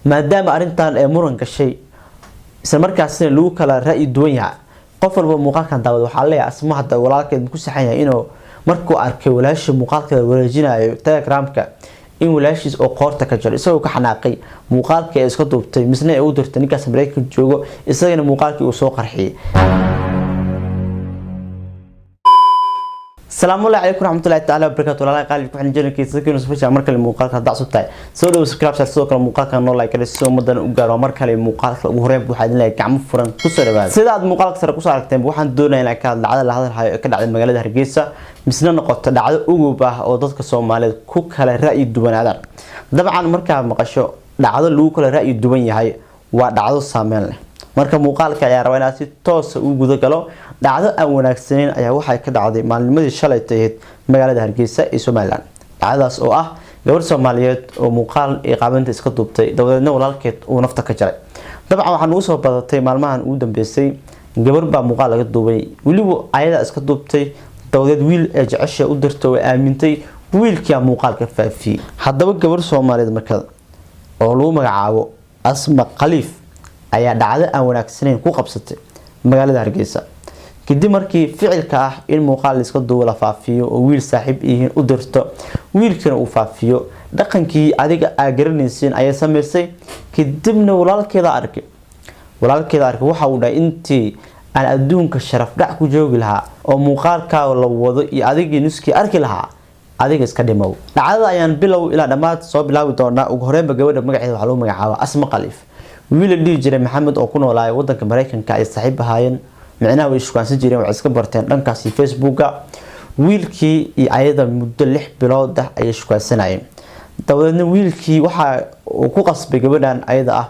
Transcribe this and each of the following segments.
Maadaama arrintan ee muran gashay, isla markaasina lagu kala ra'yi duwan yahay, qof walba muuqaalkan daawad waxaa leeyahay Asma hadda walaalkeed ku saxan yahay inuu markuu arkay walaashii muuqaalkeeda wareejinayo Telegramka in walaashiis oo qoorta ka jaro, isagoo ka xanaaqay muuqaalkii ay iska duubtay misna ay u dirtay ninkaas Mareykanka joogo, isagana muuqaalkii uu soo qarxiyay. Asalaamu calaykum raxmatullahi taala wabarakaatu. Walaalaha qaali ku xiran channelkiisa Sakiin Yusuf, mar kale muuqaalka hadda cusub tahay soo dhawo, subscribe saar, sidoo kale muuqaalka noo like si ummadan u gaaro. Mar kale muuqaalka ugu horeyn waxaa idin leeyahay gacmo furan ku soo dhawaada. Sida aad muuqaalka sare ku soo aragteen, waxaan doonayaa inaan ka hadlo dhacdada la hadal hayo ee ka dhacday magaalada Hargeysa, misna noqoto dhacdo ugub ah oo dadka Soomaaliyeed ku kala ra'yi duwanaadaan. Dabcan markaa maqasho dhacdo lagu kala ra'yi duwan yahay, waa dhacdo saameyn leh. Marka muuqaalka ayaa rabaa inaad si toosa u guda galo. Dhacdo aan wanaagsaneyn ayaa waxay ka dhacday maalnimadii shalay tahayd magaalada Hargeysa ee Somaliland. Dhacdadaas oo ah gabar Soomaaliyeed oo muuqaal iyo qaabinta iska duubtay, dabadeedna walaalkeed uu nafta ka jaray. Dabcan waxaa nagu soo badatay maalmahan ugu dambeysay gabar baa muuqaal laga duubay, weliba ayadaa iska duubtay, dabadeed wiil ee jecesha u dirtay oo aamintay, wiilkia muuqaalka faafiyey. Haddaba gabar Soomaaliyeed markada oo lagu magacaabo Asma Khaliif ayaa dhacdo aan wanaagsanayn ku qabsatay magaalada Hargeysa, kadib markii ficilka ah in muuqaal iska duubo la faafiyo oo wiil saaxiib yihiin u dirto, wiilkana uu faafiyo. Dhaqankii adiga aa garanaysiin ayay samaysay. Kadibna walaalkeeda arkay. Walaalkeeda arkay, waxa uu dhahay: "Intii aan adduunka sharaf dhac ku joogi lahaa oo muuqaalkaa la wado iyo adigii nuskii arki lahaa, adiga iska dhimow." Dhacdada ayaan bilow ilaa dhammaad soo bilaabi doonaa. Ugu horreynba gabadha magaceeda waxaa lagu magacaaba Asma Khaliif. Wiil la dhihi jiray Maxamed oo ku noolaay wadanka Mareykanka ay saaxiib ahaayeen, micnaha way ishukaansan jireen, waxay iska barteen dhankaasi Facebooka. Wiilkii iyo ayada muddo 6 bilood ah ayay shukaansanayeen. Dabadeedna wiilkii waxa uu ku qasbay gabadhan ayada ah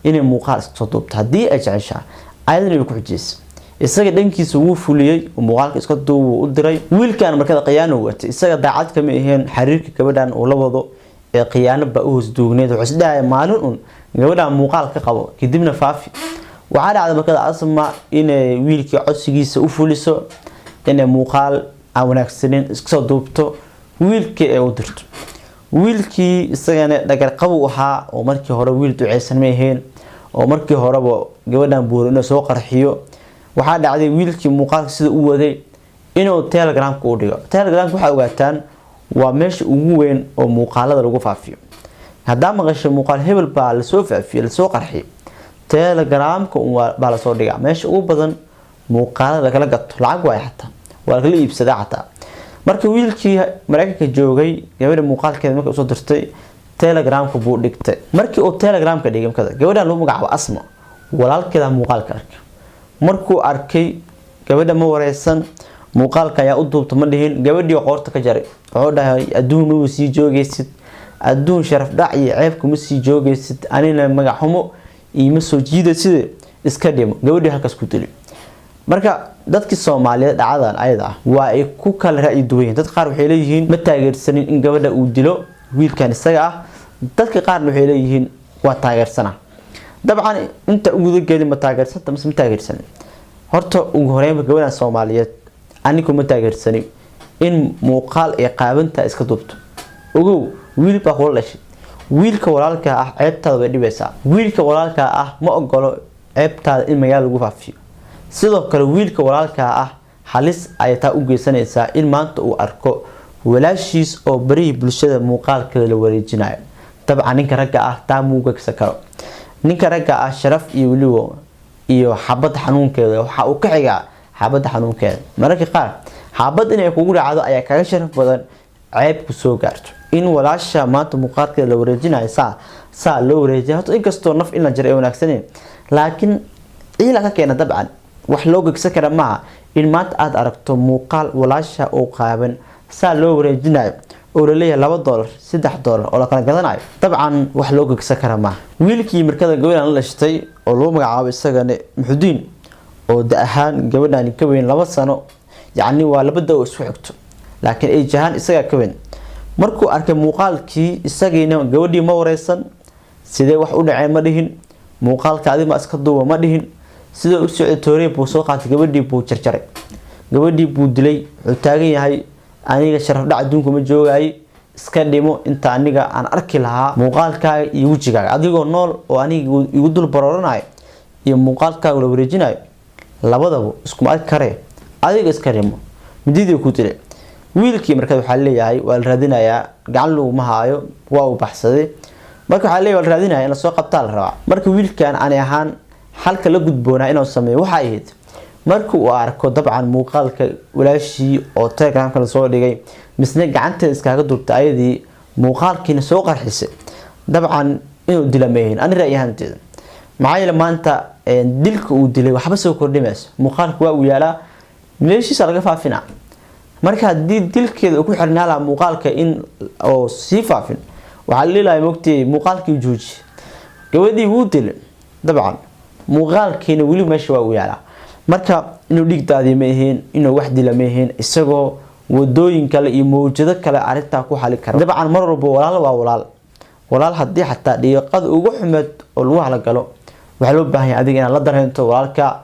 inay muuqaal iska soo duubto haddii ay jeceshaa, ayadana way ku xujeysay. Isaga dhankiisa wuu fuliyey, muuqaalka iska duub u diray. Wiilkan markada khiyaano watay, isaga daacad kama aheen xiriirka gabadhan uu la wado ee khiyaano baa u hoos duugneed. Wuxuu isdhahaya maalin un gabadhan muuqaal ka qabo, kadibna faafi. Waxaa dhacday markada Asma inay wiilkii codsigiisa u fuliso, inay muuqaal aan wanaagsaneyn iska soo duubto, wiilkii ay u dirto. Wiilkii isagana dhagarqabu ahaa oo markii hore wiil duceysan ma ahayn, oo markii horeba gabadhan buuro inuu soo qarxiyo. Waxaa dhacday wiilkii muuqaalka sida u waday inuu Telegramka u dhigo. Telegramka waxaa ogaataan waa meesha ugu weyn oo muuqaalada lagu faafiyo. Haddaa maqasho muuqaal hebel baa lasoo faafiyey, lasoo qarxiyay, Telegramka baa lasoo dhigaa. Meesha ugu badan muuqaalada lagala gato lacag waay, xataa waa lagala iibsadaa xataa. Marka wiilkii Mareykanka joogay gabadha muuqaalkeeda markay usoo dirtay, Telegramka buu dhigtay. Markii uu Telegramka dhigay, markada gabadhan lagu magacaabo Asma walaalkeeda muuqaalka arkay. Markuu arkay, gabadha ma wareysan, muuqaalka ayaa u duubta ma dhihin, gabadhii qoorta ka jaray. Wuxuu dhahay: "Adduun maba sii joogaysid, adduun sharaf dhac iyo ceeb kuma sii joogaysid, anina magac xumo iima soo jiida, sida iska dhimo." Gabadhii halkaas ku dili. Marka dadkii Soomaaliyeed dhacdadan ayada ah waa ay ku kala ra'yi duwan yihiin. Dad qaar waxay leeyihiin ma taageersanin in gabadha uu dilo wiilkan isaga ah, dadka qaarna waxay leeyihiin waa taageersana. Dabcan inta ugudagelin ma taageersanta mise ma taageersanin, horta ugu horeynba gabadhan Soomaaliyeed anigu ma taageersanin in muuqaal ay qaabanta iska duubto. Ogow, wiil baa kula dhashay. Wiilka walaalka ah ceebtaada way dhibaysaa. Wiilka walaalka ah ma ogolo ceebtaada in magaalo lagu faafiyo. Sidoo kale wiilka walaalka ah halis ayay taa u geysanaysaa in maanta uu arko walaashiis oo barihii bulshada muuqaalkeeda la wareejinayo. Dabcan ninka ragga ah taa muu gegsan karo. Ninka ragga ah sharaf iyo weliba iyo xabad xanuunkeeda waxa uu ka xigaa xabadda xanuunkeeda. Mararka qaar xabad inay kugu dhacdo ayaa kaga sharaf badan ceeb ku soo gaarto. In walaasha maanta muuqaalkeeda la wareejinayo, saa loo wareejiya, horta inkastoo naf in la jaro ay wanaagsaneen, laakiin ciila ka keena. Dabcan wax loo gegsan kara maaha in maanta aada aragto muuqaal walaasha oo qaaban saa loo wareejinayo oo laleeyahay $2, $3 oo la kala gadanayo. Dabcan wax loo gegsan kara maaha. Wiilkii markada gabadhan la dhashtay oo lagu magacaabo isagana Muxudiin, oo da ahaan gabadhani ka weyn 2 sano, yacni waa laba da oo isku xigto, laakiin ay jahaan isagaa ka weyn. Markuu arkay muuqaalkii, isagiina gabadhii ma wareysan, sidee wax u dhaceen ma dhihin, muuqaalka adi ma iska duuba ma dhihin. Sida u socday tooriya buu soo qaatay, gabadhii buu jarjaray, gabadhii buu dilay. Wuxuu taagan yahay: "Aniga sharaf dhac adduunka ma joogaaye, iska dhimo." Iska dhimo inta aniga aan arki lahaa muuqaalkaaga iyo wejigaaga adigoo nool oo aniga igu dul barooranayo iyo muuqaalkaaga la wareejinayo, labadaba iskuma arki karee, adiga iska dhimo. Mididii ku dilay wiilkii. Markaa waxaa leeyahay waa la raadinayaa, gacan laguma haayo, waa uu baxsaday. Marka waxaa leeyahay waa la raadinaya, in lasoo qabtaa la rabaa. Marka wiilkan ani ahaan xalka la gudboonaa inuu sameeyo waxay ahayd, marka uu arko dabcan muuqaalka walaashii oo Telegramka lasoo dhigay, misne gacanteeda iskaga duubtay ayadii muuqaalkiina soo qarxisay, dabcan inuu dila maahayn ani ra'yi ahaanteeda. Maxaa yeele maanta dilka uu dilay waxba soo kordhimayso, muuqaalka waa uu yaalaa, meeshiisa laga faafinaa. Marka haddii dilkeeda uu ku xirnaa lahaa muuqaalka in oo sii faafin, waxaa la leeyahay mogtay muuqaalkii jooji. Gabadhii wuu dilay, dabcan muuqaalkiina weli meesha waa uu yaalaa. Marka inuu dhiig daadiyo ma ahayn, inuu wax dila ma ahayn, isagoo wadooyin kale iyo mawjado kale arrintaa ku xali kara. Dabcan mar walba walaal waa walaal. Walaal haddii xataa dhiiqada ugu xumeed oo lagu halagalo, waxaa loo baahan yahay adiga inaad la dareento walaalka.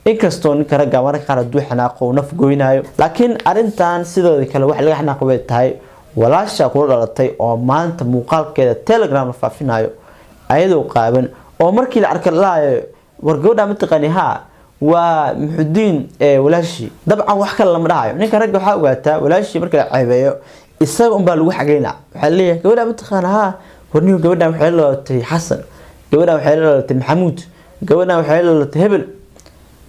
Inkastoo ninka ragga mararka qaar hadduu xanaaqo uu naf goynayo, laakiin arrintan sidooda kale wax laga xanaaqo bay tahay. Walaasha kula dhalatay oo maanta muuqaalkeeda Telegram la faafinayo ayadoo qaaban, oo markii la arka laayo, "War gabadha ma taqaani?" "Haa, waa Muxudiin walaashii." Dabcan wax kale lama dhahayo. Ninka ragga waxaa ogaataa walaashii marka la ceebeeyo isaga unbaa lagu xageynaa. Waxaa leeyahay, "Gabadha ma taqaana?" "Haa." "Warnihu gabadhan waxay la dhalatay Xasan, gabadhan waxay la dhalatay Maxamuud, gabadhan waxay la dhalatay hebel."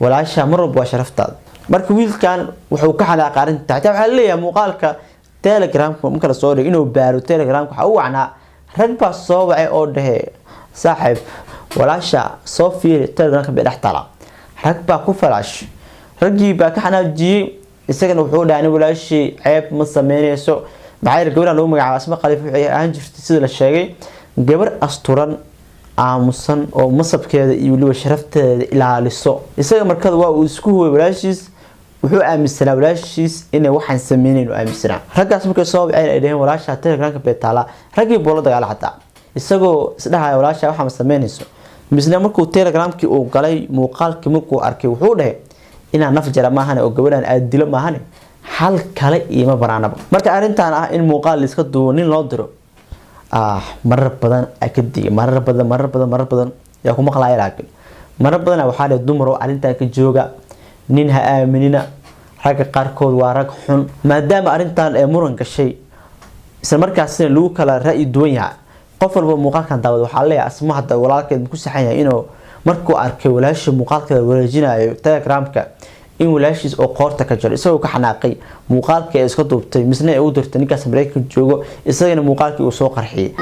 Walaasha mar walba waa sharaftaada. Marka wiilkan wuxuu ka xanaaqay arrinta. Xataa waxaa leeyahay muuqaalka Telegramka marka la soo dhigay inuu baaro Telegramka waxaa u wacnaa rag baa soo wacay oo dhahe, "Saaxiib, walaasha soo fiiri, Telegramka bay dhex tala." Rag baa ku falaash, raggii baa ka xanaajiyey. Isagana wuxuu dhahay, "Ani walaashii ceeb ma sameyneyso." Maxaa yeelay gabadhan lagu magacaabo Asma Khaliif waxay ahaan jirtay, sida la sheegay, gabar asturan, aamusan oo masabkeeda iyo weliba sharafteeda ilaaliso. Isaga markada waa uu isku huway walaashiis, wuxuu aaminsanaa walaashiis inay waxaan sameynayn u aaminsanaa. Raggaas markay soo waceen ay dhaheen, "Walaasha Telegramka bay taalaa," raggii buu la dagaala xataa, isagoo isdhahaya walaasha waxaa ma sameynayso. Misne markuu Telegramkii uu galay, muuqaalkii markuu arkay, wuxuu dhahay, "Inaan naf jara maahane oo gabadhan aad dilo maahane, xal kale iima banaanaba." Marka arrintan ah in muuqaal la iska duubo nin loo diro, marar badan aa ka digay, marar badan, marar badan, marar badan yaa ku maqlaya. Laakiin marar badan waxaa dhihi, "Dumar oo arrintan ka jooga, nin ha aaminina, ragga qaarkood waa rag xun." Maadaama arrintan ee muran gashay, isla markaasina lagu kala ra'yi duwan yahay, qof walba muuqaalkan daawad waxaa leeyahay, Asma hadda walaalkeed ku saxan yahay inuu markuu arkay walaashii muuqaalkeeda wareejinayo Telegramka in walaashiis oo qoorta ka jaro, isagoo ka xanaaqay muuqaalkii ay iska duubtay, misna ay u dirtay ninkaas Mareykanka joogo, isagana muuqaalkii uu soo qarxiyay.